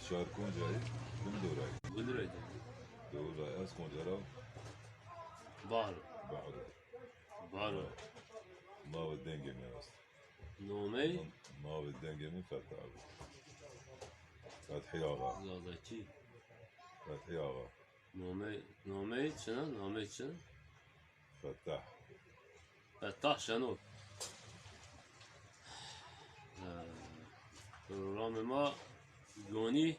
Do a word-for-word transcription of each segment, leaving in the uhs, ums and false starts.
Şar konca yî? Gundora yî. Gundora yî. Dewra ez konca ra? Baro. Baro. Baro. Navê dengê mi est. Nomey? Navê dengê mi Fethî abi. Fethî Axa. Zazakî. Fethî Axa. Nomey, nomey çina, nomey çina? Fetah. Fetah Şenol. Ee, programê ma gonî.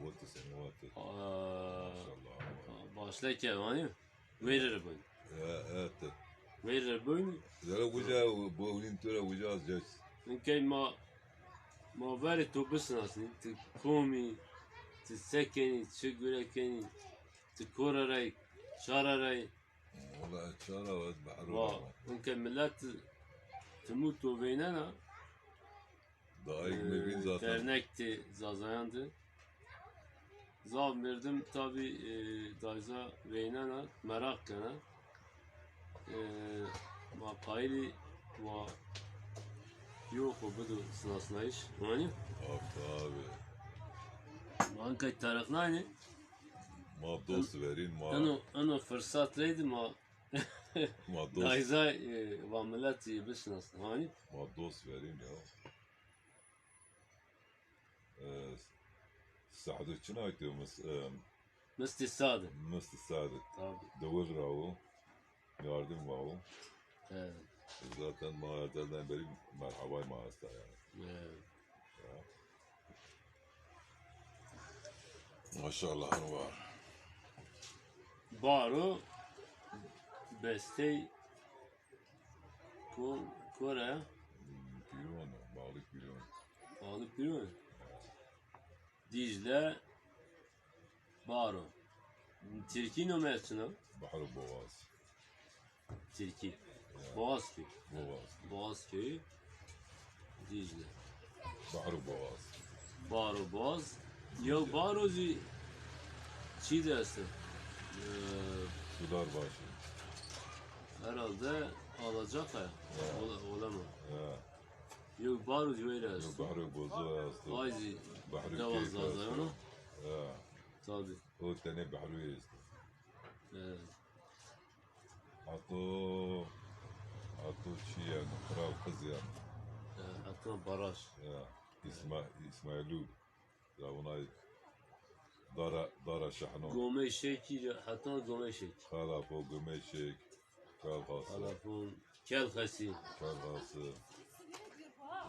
Botî senî wate. Aa, maşallah. Başleke vanî. Wêrê rê boyun. Ya, evet. Wêrê rê boyun. Zere uca boyun, tu ra uca az geç. Inkey ma, ma verê to bisinasnî. Ti kom î, ti se kenî, çi gure kenî, ti kora ra yî, çara ra yî. Wela çara ez behro. Va, inkey milet ti, ti mû to veynena. Dayik mi bîn zaten. Dernek ti Zazayan de. Zaf merdim tabî, e, dayza veynena, meraq kena. E, ma qayilî wa yo xo bido sinasnayîş. Wanî? Tabii, tabii. Ma inkey tarixnaynî. Ma dost verîn, ma. Eno, eno firsat reydi ma. Ma dost. Dayza, e, va milet zî bisinasnî. Hanî? Ma dost verîn ya. E, Sadu çina aytê mis, e, Mistî Sadu. Mistî Sadu. Tabii. Dewir ra o. Yardım va o. Evet. Zaten ma ezelden beri merhabay ma esta yani. Evet. Ya. Maşallah var. Baro bestey ko-, kore? Pîron, bağlı Pîron. Bağlı Pîron. Dicle, Baro. Tirkî nome çin o? Bahro Boğaz. Tirkî. Ya. Boğazköy. Boğazköy. Boğazköy. Dicle. Bahro Boğaz. Baro Boğaz. Dicle. Yew baro zî çî de esto. Ee, Sular başı. Herhalde alacak ha. Ya. Ola-, olamaz. Ya. Yew baro zî weyra esto. Yew Bahro Bozo esto. Ay zî Bahro dewa Keyf esto. Zazayana. Ya. Tabii. O tenê Bahroyî esto. Evet. Hato, hato çi yanî, Kral Qiz yanî. E, hato baraj. Ya, İsma-, İsmailû. Ya, wina dara, dara şahno. Gomey Şekî, hato Gomey Şekî. Xelafo, Gomey Şek, Kel Xası. Xelafon, Kel Xesî. Kel Xası.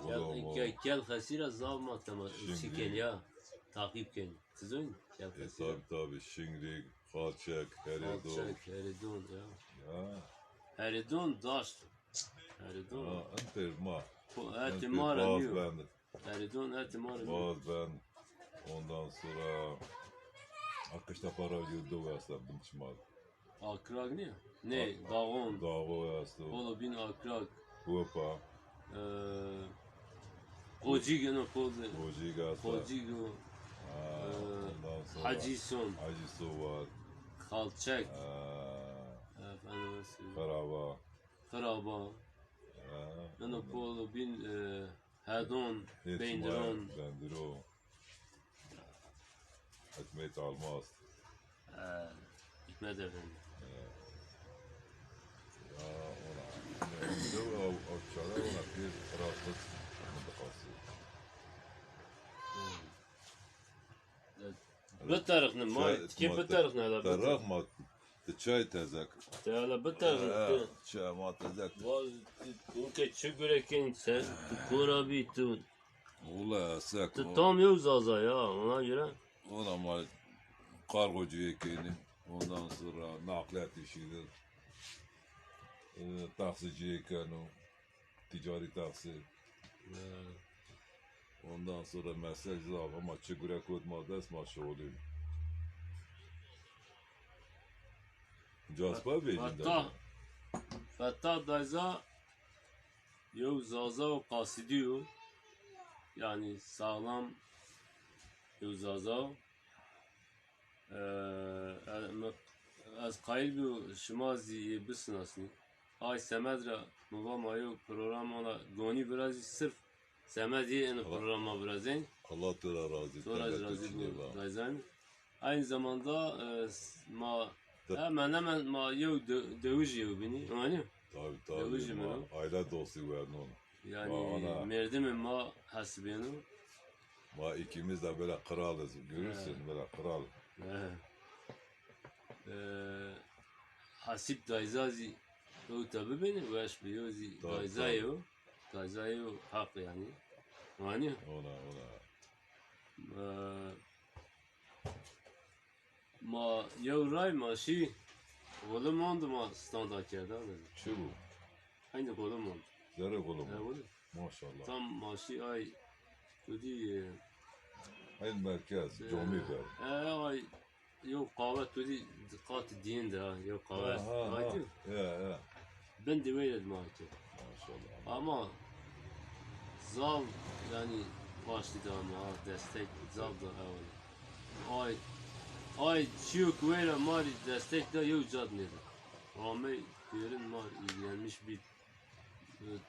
Kel, Ulomo. Ke-, Kel Xesî ra zaf ma tema, Şingrik. Çiken ya, taqîb ken. Ti zonî Kel Xesî ra? E, tabii, tabii. Şingrik, Xalçek, Heredon. Xalçek, Heredon, ya. Ya. Heredon daşt. Heredon. Ha, enter ma. Ko-, hetê ma ra nîyo. Bazbend. Heredon hetê ma ra nîyo. Bazbend. Ondan sonra Akıştepe ra yo dew esta bin çima. Akrag nîyo? Nê, Daxon. Daxo esto. Polo bîn Akrag. Hopa. Ee, Qocîg eno pol de. Qocîg esta. Qocîg o. Ha, ee, ondan sonra Hacî Son. Hacî So var. Xalçek. Ha. Efendime söyleyeyim. Xiraba. Xiraba. Ha. Eno polo bîn, e, Hedon, Hekîmay, Bendiron. Bendiron. Hikmet Almaz. Ha, Hikmet Efendi. Evet. Ya, ona. Ew, ew, ew çare ona bir rahatsız mıntıkası. Bitarixne, ma, çay, tikê ma, bitarixne, hele bitarix. Bitarix ma, ti çay tezek. Ti hele bitarixne, ha, ti. Çay ma tezek. Vaz, inke çi gure ken sen, ti kora bî, ti. Wula, sek. Ti tam yew Zaza ya, ona göre. Ona ma kargocuyê kenî. Ondan sonra nakliyat işidir. E, taksiciye keno. Ticari taksi. He. Ondan sonra mesaj zaf ama çi gure kot ma dest ma şixulîn. Caspa vejîn de. Fetah, Fetah dayza yew Zaza û Qasidî yo. Yanî sağlam yew Zaza. Ee, e, mi, ez qayîl bîyo şima zî yê bisinasnî. Ay semed ra mi va ma yew program ona gonî virazî sirf Semedî eno programa virazên. Allah to ra razî, to ra razî bo. Dayzan. Aynı zamanda e, ma hemen hemen ma yew de, dewij yew bînî. Anî? Tabii tabii. Dewij ma aile dostu vernon. Yani merdimê ma hesibêno. Ma ikimiz de böyle kralız. Görürsün böyle kral. He. E, Hasip dayza zî ewta bibêne, weş bi, yew zî dayza yew. Dayza yew haq yani. Anî? Ona, ona. E, Ma yew ray ma şî, Gulimond ma stand akerda. Çi bû? Aynı Gulimond. Zerrê Gulimond. He, Gulimond. Maşallah. Tam ma şî ay tu dî, e, Aynı merkez, e, camî ver. E, ay yew qawe tu dî qat dîn de ha, yew qawe. Ha, ha, ha. Ay tu. Ya, ya. Bin di weyre ma ki. Maşallah. Ama zaf yani başlı da ma destek zaf da ewil. Ay, ay çiyo ki weyre ma rî destek da yew cad nêdi. Ramey pêrin ma rî ilgilenmiş bî.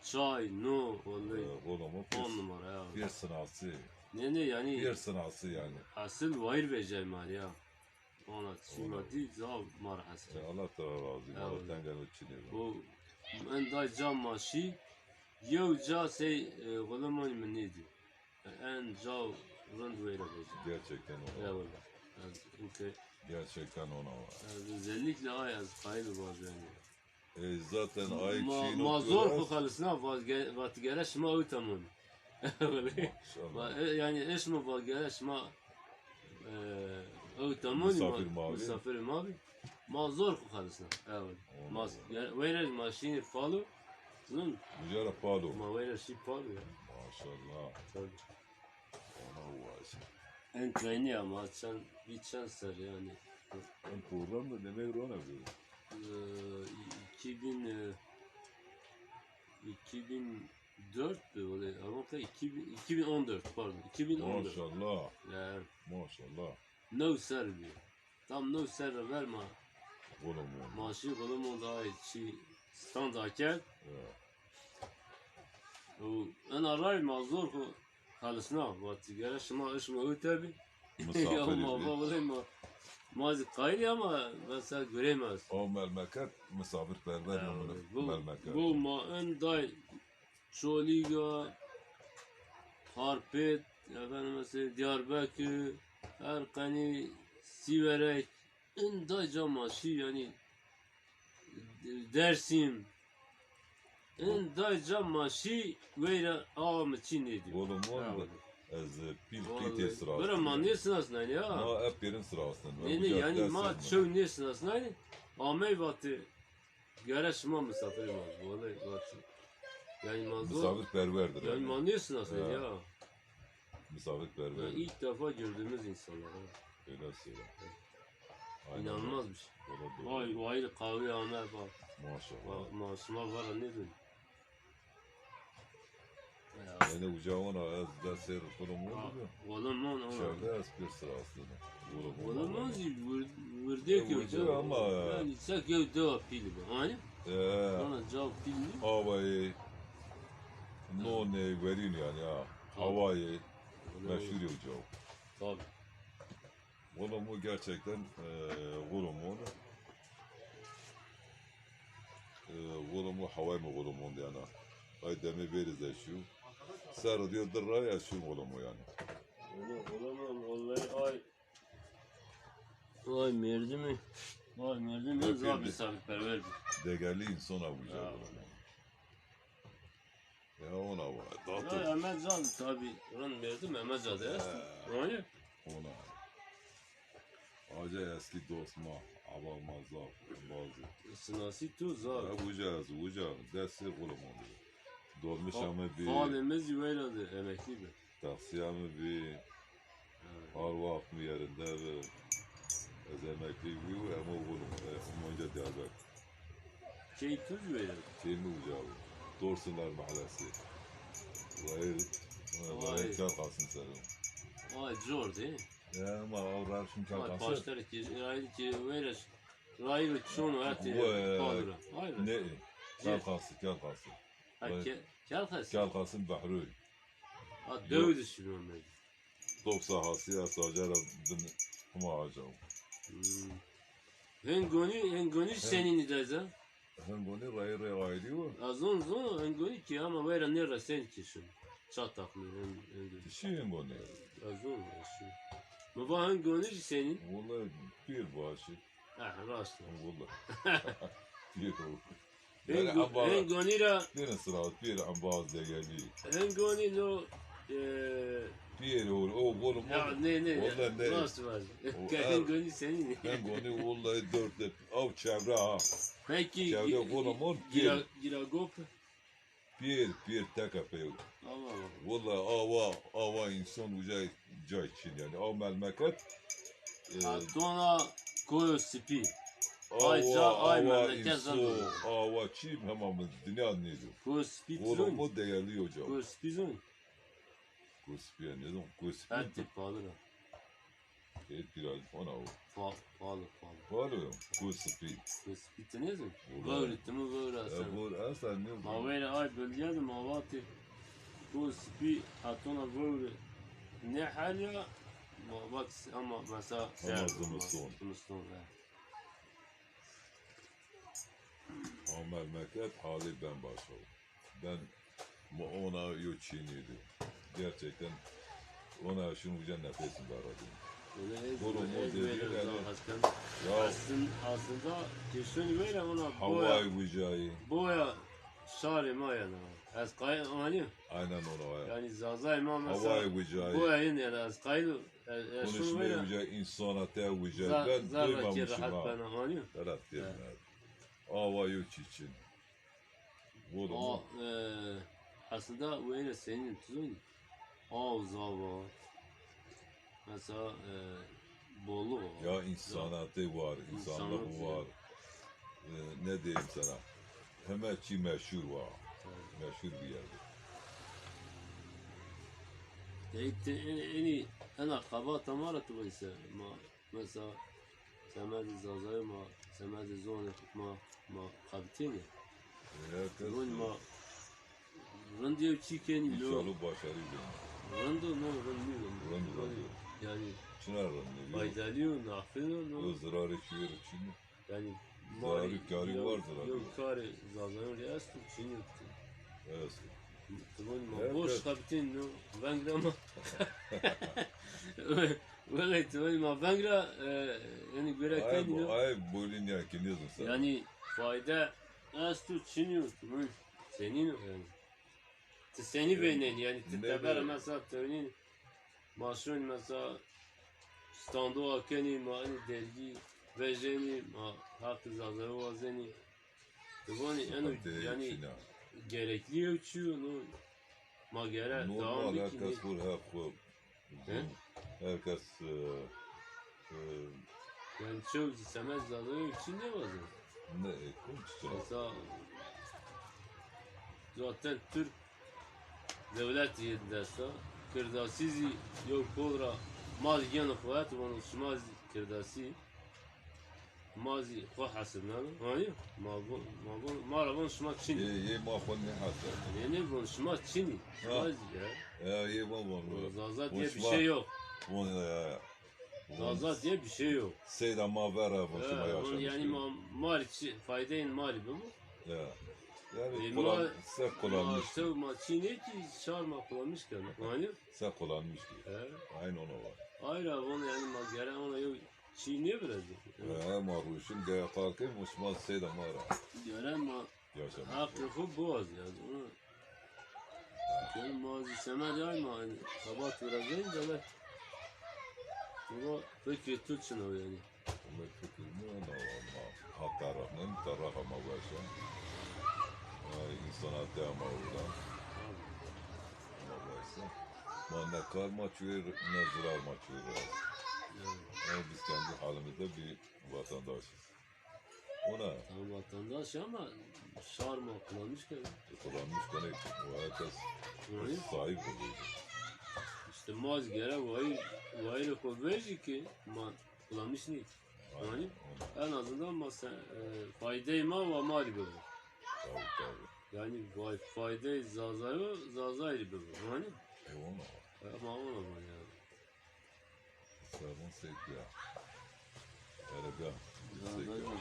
Çay, no, vallahi. E, on numara ya. Bir sınavsı. Ne, ne yani. Bir sınavsı yani. Asıl wayir vecay ma rî ya. Ona sûretî zaf ma ra hes kerd. E, Allah te ra razî, ma ra tengeno çinê. O en day ca ma şî, yew ca sey, e, Gulimond mi nêdî. E, en ca rind weyra vecî. Gerçekten ona. Eyvallah. Ez, okey. Gerçekten ona var. Ez özellikle ay ez qayîl vajî yani. E, zaten ay çîno ma zor xo xelisna, vat gere şima ewta monî. Maşallah. E, yani eşma vat gere şima, e, ewta monî, misafir ma bî. Misafirê ma bî. Ma zor xo xelisna. Evet. Ma weyre ma şînê Palo. Zun. Uca ra Palo. Ma weyre şî Palo ya. Maşallah. Tabii. Ona ulaştı. En çayını ama çend, bir çend ser yani. En program da demek rona bir. Ee, iki bin, e, iki bin dört mü? Öyle, ama iki bin, iki bin on dört, pardon. iki bin on dört. Maşallah. Yani. Maşallah. New ser bir. Tam new serre ver ma. Gulimond. Ma şî Gulimond ay çî stand akerd. Ya. Û ena ray ma zor xo xelisna. Vat gere şima işma ewte bî. Misafir bî. Ya ma va wele ma, ma zî qayîl ama mesela gureyme ez. O memleket misafirperver memleket. Bu ma en day Çolîga, Xarpêt, efendime söyleyeyim, Diyarbekir, Erqenî, Sîverek, in day ca ma şî, yanî Dersim, in day ca ma şî, weyra awa mi çî nêdî. Oğlum, oğlum, ez pîl qîtê sirastin. Bira ma nêsinasnaynî ya. Ma epêrin sirastin. Nê, nê, yanî ma çew nêsinasnaynî. Amey vatê. Gere şima misafirê ma bi. Vallahi vat. Yani ma zor. Misafirperverdir yani. Yani ma nêsinasnê ya. Misafirperver. Yani ilk defa gördüğümüz insanlar ha. Öyle söyle. Aynen. İnanılmaz bir şey. Vay, vay, kahve ame bak. Maşallah. Bak, ma şima vara ne diyeyim? Yanî uca ona ez dest ser Gulimond bi. Gulimond ona. Şerde ez pir sira aslında. Gulimond zî wir-, wirdêk yo. Ama yani çek yew dewa pîl bi. Hani? Ona caw pîl mi? Avayê, nonê, werîn yani ha. Hawayê. Meşhur yo caw. Tabii. Gulimond gerçekten, e, Gulimond. E, Gulimond, hawayê mi Gulimond yani. Ay demê verî de şîyo. Serre diyor dir ra ya şîyo Gulimond yani. Gulimond, vallahi ay. Vay merdimi. Vay merdimi. Zaf misafirperver bi. Degerli insona bu. Ya, ona var. Dağıtır. Ya, Emel Can tabi. Buranın merdim Emel Can de. He. Öyle. Ona. Ağaca eski dost ma. Aba ma zaf. Bazı. Sinasi tu zaf. Ya, uca, uca. Dest ser Gulimond. Dolmuş ama bir. Falemiz Yüveyradı. Emekli bir. Taksiya mi bî, her wext mi yerinde bi. Ez emeklî bî û emo Gulimond, e, Gulimondê Diyarbekir. Key tu zî weyre? Key mi uca bi. Torsinler Mahallesi. Wayir, wayir Kel Qasim ser o. Ay, cor de. E, ama o rarşin Kel Qasim. Paşter ki, rayir ki weyre, rayir çon o, eti, e, padura. Ay, ne? Kel Qasim, Kel Qasim. Ha, Kel Qasim. Kel Qasim Behroy. Ha, dew de şî Mehmed. Top sahası ya, saca ra bin huma aca. Hmm. Hingoni, Hingoni senînî de ze? Hingoni rey rey ayrı o. Ez zon, zon Hingoni ki ama weyra nêresen ki şin. Çataklı Hing-, Hingoni. Şî Hingoni. Ez zon, ez şî. Mi va Hingoni jî senîn? Vallahi pir başı. Eh, rast. Vallahi. Pir o. Yani Hingoni ra. Pir sıra, pir ambaz degelî. Hingoni no, e, pir o, o golüm. Ya ne, ne, rast var. Hingoni senîn. Hingoni vallahi dört de av çevre ha. Peki, çevre golüm on pir. Gira, Giragop. Pir, pir teke pey. Allah Allah. Vallahi awa, awa insan uca cay çin yani. Aw memleket, e, Hatona Koyo Sipî. Ay ca, ay memleket zan. Awa çi hema mi dinya nêdo. Koyo Sipî zon. Koyo Sipî zon. Koyo Sipî ya nêdo. Koyo Sipî. Her tip palı da. E, biraz ona o. Pa-, palı, palı. Palı, Koyo Sipî. Koyo Sipî ti nêzon? Vewrî, ti mi vewrî esen. E, vewrî esen nêzon. Ma weyra ay bölge de ma vatî Koyo Sipî Hatona vewrî ne hal ya, ma vat ama mesela ser, zimiston. Zimiston, he. Ama memleket hali bambaşka o. Ben ma ona yo çînî di. Gerçekten ona şunu uca nefesim daraldı. Öyle ez, durum o dediğin yani. Aslında, aslında keşfeni böyle ona boya, havayı gücayı. Boya şarê ma yani. Ez kay-, anlıyor. Aynen ona ya. Yani Zazay ma mesela. Havayı gücayı. Boya yani ez kaydı. Konuşmayı gücayı, insana te gücayı. Ben duymamışım ha. Rahat ben anlıyor. Rahat değilim abi. Ava yo çîçin. Vodun mu? E, aslında weyre senîn, ti zonî? Aw zaf a. Mesela, e, bolluk a. Ya insanatê war, insanlık var. E, ne diyeyim sana? Heme çî meşhur var. Evet. Meşhur bir yerdir. Ey ti, en, enî, ena xebata ma ra ti vayse, ma Mesela, semedê Zazayê ma, semedê zonê ma, ma xebitêne. Herkes zonê ma rind yew çî kenî, no. İnşallah başarı. Rind o, no, rind nîyo. Rind, rind o. Yani, çina rind nîyo? Faydalı o, nafin o, no. O zirarê çî yo, çin o. Yani, zarî karî war, zirarî yo. Yew karê Zazayan rê esto, çin yo. Esto. Ti vanî ma boş xebitên, no, veng ra ma. Wele ti vanî ma veng ra, e, yani göre kenî, no. Ay bolîn ya ki nêzon se. Yani fayde esto, çin yo, ti vanî senîn o yani. Ti senî vênenî yani, ti teber mesela ti vanî ma şonî mesela standoxa kenî, ma enî dergî vejenî, ma heqê Zazayo wazenî. Ti vanî eno yani gerekli yew çî yo, no ma gere dewam bikî. Normal, herkes xo heq xo. He? Herkes, e, e, yani çew zî semed Zazayo çî nêwazeno. Ne, e, kum çiçe? Mesela zaten Türk dewletî yê dest a. Kirdasî zî yew kol ra ma zî gêno xo het, vano şima zî kirdasî. Ma zî xo hesibneno. Hanî? Ma von, ma von, ma ra von şima çin î. Yê, yê ma xo nêhesibneno. Yê nê von şima çin î. Şima zî ya. Ya, yê von von. Zaza diye bir şey yok. Von, ya, ya. Zaza diye bir şey yok. Seyda ma vera von şima yaşamış. Yani ma, ma rê çi, faydeyên ma rê bibo. Ya. Yani e, kullan-, ma, se kullanmış. Ma, se ma çin ê ki şar ma kullanmış keno. Hanî? Se kullanmış ki. He. Aynı ona var. Ayra von yani ma gere ona yew çî nêvirazî. He, ma ruşin gaya qal kên, şima seyda ma ra. Gere ma heqê xo biwazî yani. Onu, yani ma zî semedê ay ma, yani, xebat virazên demek. Ama fikir tu çin o yani. Ama fikir mi ona, ama hatta rahnen taraf ama başa. Ay, insana te ama uğra. Ama başa. Ma ne kar ma çuyor, ne zirar ma çuyor. Evet. Ama biz kendi halimizde bir vatandaşız. Ona. Tam vatandaş ama şar ma kullanmış ki. E, kullanmış ki, o herkes sahip oluyor. İşte ma zî gere wayîr, wayîrê xo vejî ki ma kullanmış nî. Aynen, yani, aynen. En azından ma se-, e, faydeyê ma wa ma rê bibo. Tabii, tabii. Yani vay, faydeyê Zazayo, Zazay rê bibo. Yani. E, ona. E, ma ona ma ya. Servon sek ya. Hele bîya. Sek ya.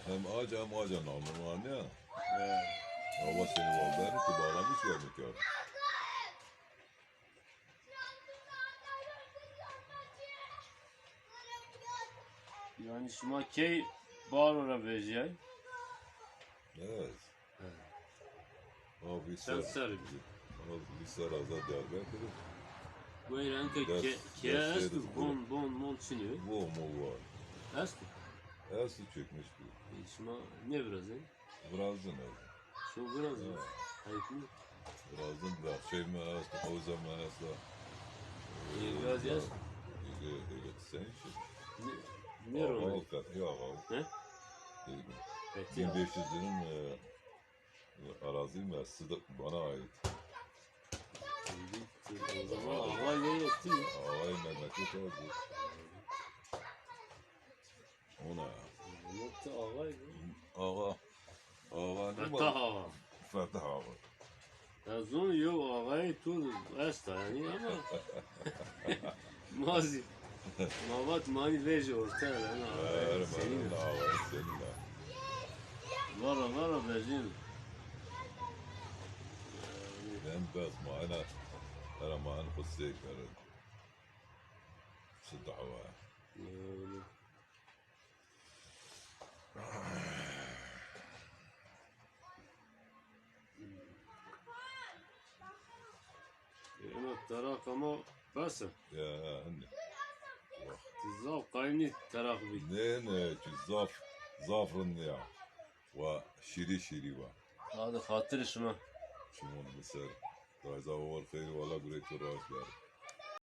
Hem aca hem aca namlı var ya. Ama seni var, ben ki bağlamış vermek ya. Yanî şima key baro ra vejîyay? Evet. Evet. Abi Sen ser, ser. Abi bir ser azad Diyarbakır'ı. Weyran ke Ders- ke ke dersleri estu de bon bon mon çinyo. Bu mu var? Estu. Estu çökmüş bu. Şima ne virazê? Virazın abi. Şima virazê? Ayıp mı? Virazın da şey mi estu, havza mı estu. E, biraz yaz. Ege, ege sen şey. Ne ne Ağa rol? Fethiye Ağa. He? Ege. Fethiye Ağa. Bin beş yüz dönüm e, arazi mi? Sıdık bana ait. O zaman ağa ne etti? Ağay memleket abi. Ona. Yoktu ağaydı. Ağa. Ağa ne Fetah ağa. Fetah Ağa. Ya zon yo ağayı tu esta yani ama mazi. Mavat mani veji orta yani ağayı Her senin. Ağa senin de. Vara vara vejin. Ben bes maina. Era maina kutse kare. Şu dava. Yani. Ena teraq ama bes e. Ya, ya, hindi. Ti zaf qaynî teraq bî. Ne, ne, ki zaf, zaf rind ya. Wa şîrî şîrî wa. Hadi xatirê şima. Çimon bi ser. Rayza owal xeyr wala gurê tu raş ber.